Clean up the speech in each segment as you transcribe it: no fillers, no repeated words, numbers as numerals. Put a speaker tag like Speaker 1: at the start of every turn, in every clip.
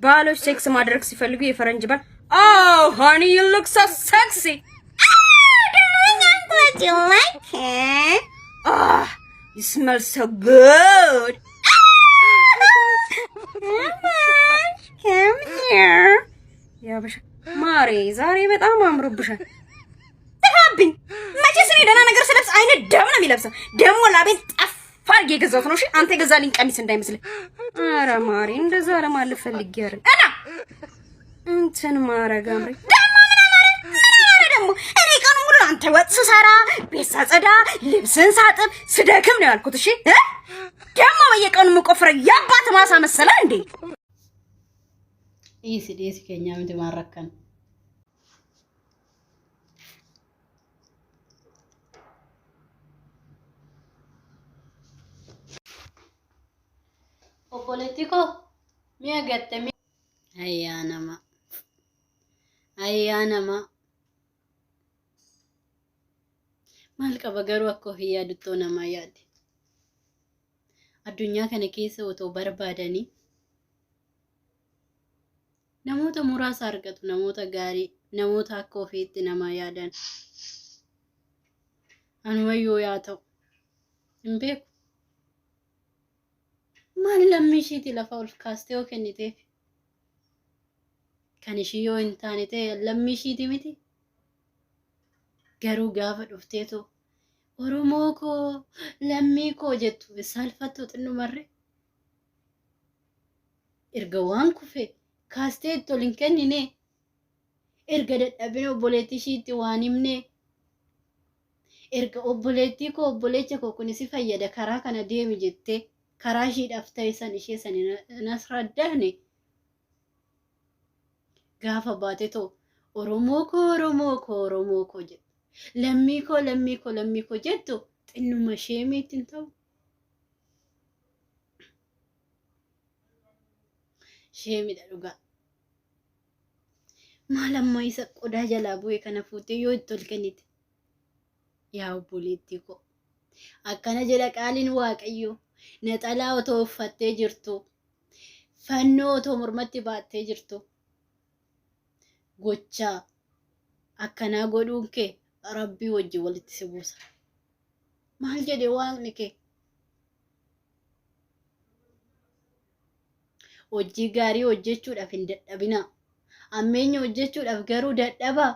Speaker 1: ባሎች ሴክስ ማድረግ ሲፈልጉ የፈረንጅ ባል ኦ ሃኒ ዩ ሉክ ሶ ሴክሲ You like it? Oh, you smell so good. Come on, come here. ያበሻ ማሬ ዛሬ በጣም አምሮብሻል። ጥፋብኝ። መቼስ እኔ ደህና ነገር ስለብስ አይነ ደም ነው የሚለብሰው። ደግሞ ላቤን ጠፍ አድርጌ የገዛሁት ነው። እሺ አንተ የገዛልኝ ቀሚስ እንዳይመስልህ። ኧረ ማሬ እንደዛ ለማለት ፈልጌ አይደል። እና እንትን ማረግ አምሬ ደግሞ ምን አማረ ምን አማረ ደግሞ እኔ ቀኑ ሙሉ አንተ ወጥ ስሰራ፣ ቤት ሳጸዳ፣ ልብስን ሳጥብ ስደክም ነው ያልኩት። እሺ እ ደግሞ በየቀኑ የምቆፍረው የአባት ማሳ መሰለ እንዴ?
Speaker 2: Dhiisi dhiisi keenyaa miti maal rakkan. Obboleettii koo mi'a gatte mi'a. Ayyaa nama. Ayyaa nama. Maal qaba garuu akka ofii yaaduttoo namaa yaadde. Addunyaa kana keessa otoo barbaadanii namoota muraasa argatu, namoota gaarii, namoota akka ofiitti namaa yaadan. Anumayyuu yaa ta'u hin beeku. Maal lammii ishiiti lafa ol kaastee yoo kenniteef kan ishii yoo hin taane ta'e lammii ishiiti miti. Garuu gaafa dhufteetu Oromoo koo lammii koo jettu saalfattu xinnumarre. Erga waan kufe kaastee itti ol hin kennine, erga dadhabina obboleettii ishiitti waan himne, erga obboleettii koo obboleecha koo kun si fayyada karaa kana deemi jettee karaa ishiidhaaf ta'e san ishee san hin asraddaane, gaafa baate too Oromoo koo Oromoo koo Oromoo koo jettu, lammii koo lammii koo lammii koo jettu, xinnuma ishee miitti hin ta'u. Sheemidha dhugaa. Maal amma isa qodaa jalaa bu'e kana fuutee yoo itti ol kennite. Yaa obboleettii koo. Akkana jedha qaaliin Waaqayyoo. Naxalaa otoo uffattee jirtu. Fannoo otoo mormatti baattee jirtu. Gochaa akkanaa godhuun kee Rabbii wajjin walitti si buusa. Maal jedhe Waaqni kee? Hojii gaarii hojjechuudhaaf hin dadhabinaa. Hammeenya hojjechuudhaaf garuu dadhabaa.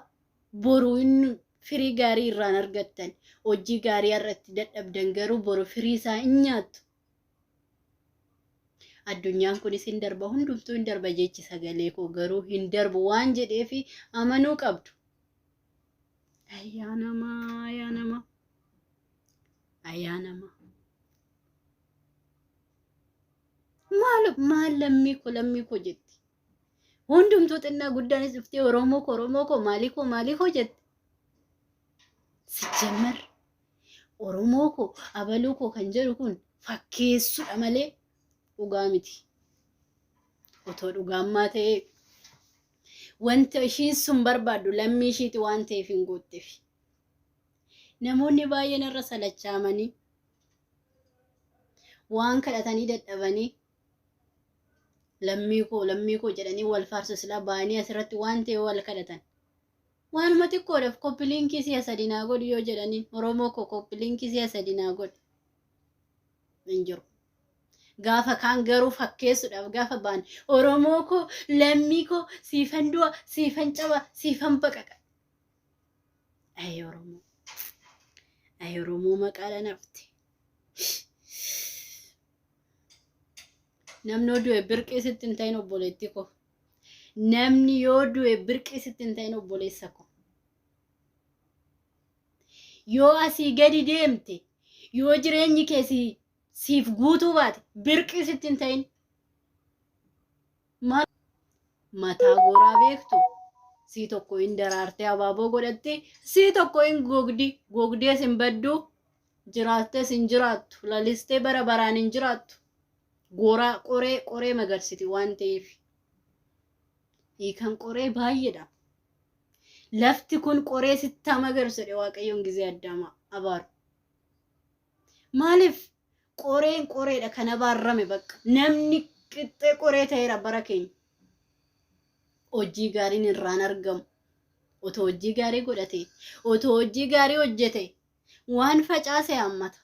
Speaker 2: Boru inni firii gaarii irraan argattan. Hojii gaarii har'a itti dadhabdan garuu boru firii isaa hin nyaattu. Addunyaan kunis hin darba, hundumtuu hin darba, jechi sagalee koo garuu hin darbu waan jedheefi amanuu qabdu. Ayyaa namaa, ayyaa namaa, ayyaa namaa. Maal maal lammii koo lammii koo jetti. Hundumtuu xinnaa guddaanis dhuftee Oromoo koo Oromoo koo maalii koo maalii koo jetti. Sijjammar Oromoo koo abaluu koo kan jedhu kun fakkeessudha malee dhugaa miti. Otoo dhugaammaa ta'ee wanta ishiin sun barbaaddu lammii ishiiti waan ta'eef hin guutteef. Namoonni baay'een irra salachaamanii waan kadhatanii dadhabanii lammii koo lammii koo jedhanii wal faarsu, silaa ba'anii asirratti waan ta'e wal kadhatan. Waanuma xiqqoodhaaf koppiliinkii si'a sadi naa godhi yoo jedhanii, Oromoo koo koppiliinkii si'a sadi naa godhi. Hin jiru. Gaafa kaan garuu fakkeessuudhaaf gaafa ba'an Oromoo koo lammii koo siifan du'a, siifan caba, siifan baqaqa. Ay Oromoo. Ay Oromoo maqaadhaan hafte. Namni yoo du'e birqii sitti hin ta'in obboleettii koo. Namni yoo du'e birqii sitti hin ta'in obboleessa koo. Yoo asii gadi deemte, yoo jireenyi kee siif guutuu baate, birqii sitti hin ta'in. Maal mataa goraa beektu, sii tokko hin daraartee abaaboo godhatti, sii tokko hin gogdi, gogdees hin baddu, jiraattees hin jiraattu, lalistee bara baraan hin jiraattu. Goraa qoree qoree magarsiti waan ta'eef. Hiikan qoree baay'eedha. Lafti kun qoree sitti haa magarsu jedhe Waaqayyoon gizee Addaama abaaru. Maaliif qoreen qoreedha kan abaarrame bakka namni qixxee qoree ta'eera bara keenya. Hojii gaariin irraan argamu. Otoo hojii gaarii godhate, otoo hojii gaarii hojjete waan facaase hammata.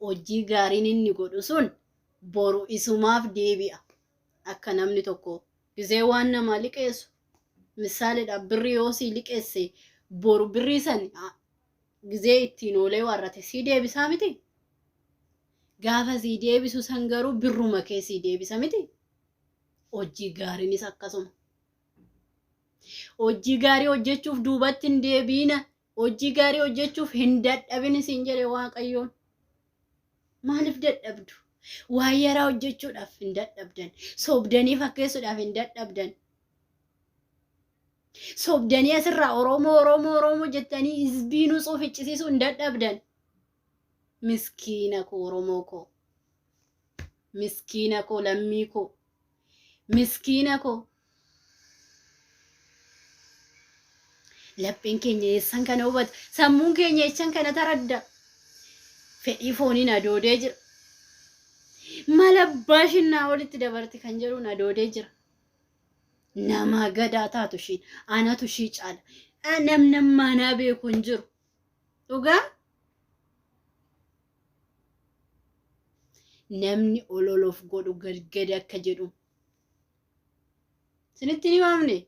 Speaker 2: Hojii gaariin inni godhu sun boru isumaaf deebi'a. Akka namni tokko gizee waan namaa liqeessu misaaleedhaaf birrii yoo sii liqeesse boru birrii san gizee ittiin oolee waarrate sii deebisaa miti. Gaafa sii deebisu san garuu birruma kee sii deebisa miti. Hojii gaariinis akkasuma. Hojii gaarii hojjechuuf duubatti hin deebiina. Hojii gaarii hojjechuuf hin dadhabin isin jedhe Waaqayyoon. Maaliif dadhabdu? Waan yaraa hojjechuudhaaf hin dadhabdan. Sobdanii fakkeessuudhaaf hin dadhabdan. Sobdanii asirraa Oromoo Oromoo Oromoo jettanii hizbii nutsuu ficcisiisuu hin dadhabdan. Miskiina koo Oromoo koo. Miskiina koo lammii koo. Miskiina koo. Lapheen keenya eessan kana hubata? Sammuun keenya eessan kana taradda? Fedhii fooniin adoodee jira. Mala baashinnaa olitti dabarti kan jedhuun adoodee jira. Namaa gadaa taatu ishiin anatu ishii caala. Namnammaa naa beeku hin jiru. Dhugaa? Namni ol ol of godhu gad gad akka jedhu. Isinitti hin himamne?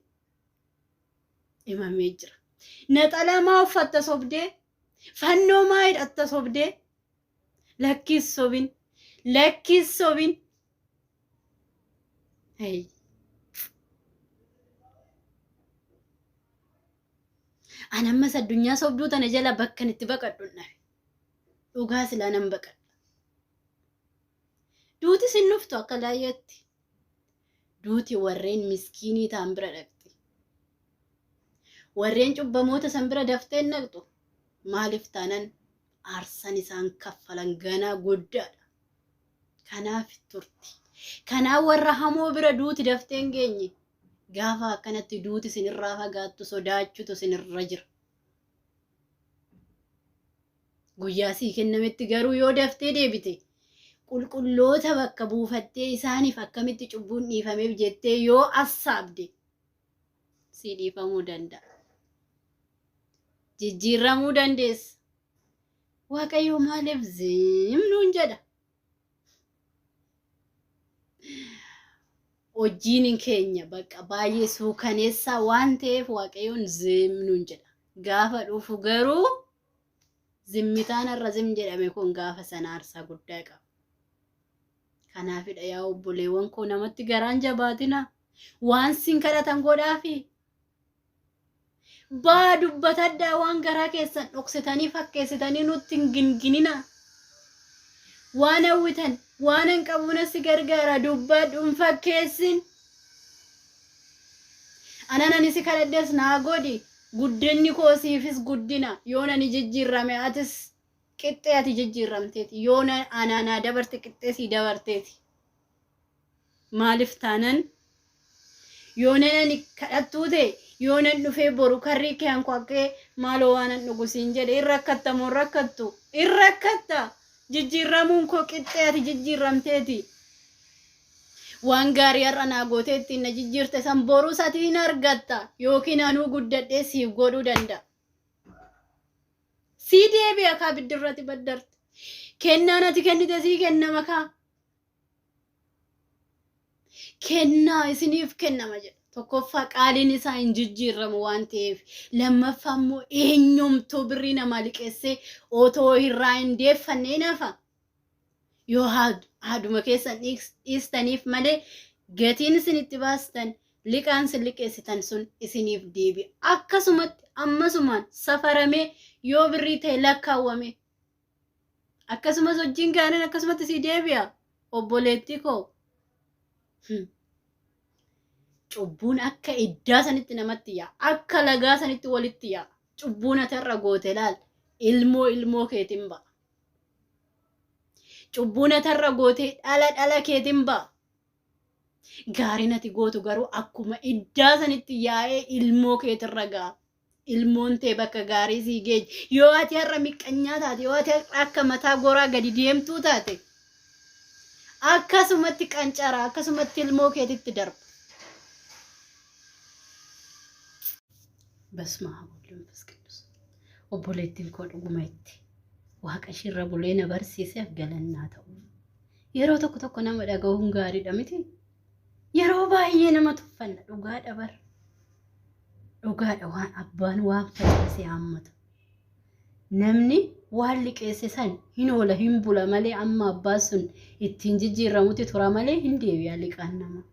Speaker 2: Himamee jira. Naxalaa maa uffatta sobdee? Fannoo maa hidhatta sobdee? Lakkiis sobin. Lakkiis sobin. Hey. An ammas addunyaa sobduu tana jala bakkan itti baqadhu hin dhabe. Dhugaa silaa nan baqadha. Duuti sin dhuftu akka laayyootti. Duuti warreen miskiinii ta'an bira dhaqxi. Warreen cubbamoota san bira daftee hin dhaqxu. Maaliif taanan aarsan isaan kaffalan ganaa guddaadha. Kanaaf turti. Kanaaf warra hamoo bira duuti daftee hin geenye. Gaafa akkanatti duuti isinirraa fagaattu sodaachuutu isinirra jira. Guyyaa sii kennametti garuu yoo daftee deebite qulqulloota bakka buufattee isaaniif akkamitti cubbuun dhiifameef jettee yoo assaabde sii dhiifamuu danda'a. Jijjiirramuu dandeessa. Waaqayyo maaliif zim nuun jedha? Hojiin keenya bakka baay'ee suukaneessaa waan ta'eef Waaqayyoon zim nuun jedha. Gaafa dhufu garuu zimmitaan har'a zim jedhame kun gaafa sana aarsaa guddaa qaba. Kanaafidha yaa obboleewwan koo namatti garaan jabaatina. Waan sin kadhatan godhaafi. Baa dubbatadhaa waan garaa keessan dhoksitanii fakkeessitanii nutti hin ginginina. Waan hawwitan waan hin qabuuna si gargaara dubbadhu hin fakkeessin. Anan ani si kadhadhes naa godhi guddinni koo siifis guddina yoon ani jijjiirrame atis qixxee ati jijjiirramteeti yoon anaa naa dabarte qixxee sii dabarteeti. Maaliif taanan yoonan ani kadhattuu ta'e yoonan dhufee boru karrii kee hanqaaqee maaloo waanan dhugu siin jedhe in rakkatta moo hin rakkattu? In rakkatta! Jijjiirramuun koo qixxee ati jijjiirramteeti. Waan gaarii har'a naa gootee ittiin na jijjiirte san borus ati hin argatta yookiin anuu guddadhee siif godhuu danda'a. Sii deebi'a kaa biddirrati baddarte. Kennaan ati kennite sii kennama kaa. Kennaa isiniif kennama jedha. Tokkoffaa qaaliin isaa hin jijjiirramu waan ta'eef, lammaffaa immoo eenyumtuu birrii namaa liqeessee otoo irraa hin deeffanne hin hafa. Yoo haaduma keessan dhiistaniif malee gatiin isin itti baastan liqaan isin liqeessitan sun isiniif deebi'a. Akkasumatti ammasumaan safaramee yoo birrii ta'e lakkaawwame. Akkasumas hojiin gaariin akkasumatti sii deebi'a. Obboleettii koo. Cubbuun akka iddaa sanitti namatti yaa'a. Akka lagaa sanitti walitti yaa'a. Cubbuun ati har'a goote laal. Ilmoo ilmoo keetiin ba'a. Cubbuun ati har'a goote dhala dhala keetiin ba'a. Gaariin ati gootu garuu akkuma iddaa sanitti yaa'ee ilmoo keetirra ga'a. Ilmoon tee bakka gaarii sii geeji. Yoo ati har'a miqqanyaa taate, yoo ati har'a akka mataa goraa gadi deemtuu taate, akkasumatti qancara, akkasumatti ilmoo keetitti darba. Basma Ab Wald Manfas Qiddus. Obboleettiin koo dhuguma itti waaqa ishiirra bulee na barsiiseef galannaa ta'u. Yeroo tokko tokko nama dhaga'uun gaariidha miti. Yeroo baay'ee nama tuffanna dhugaadha bar. Dhugaadha waan abbaan waan facaase haammata. Namni waan liqeesse san hin oola hin bula malee amma abbaan sun ittiin jijjiirramutti tura malee hin deebi'a liqaan namaa.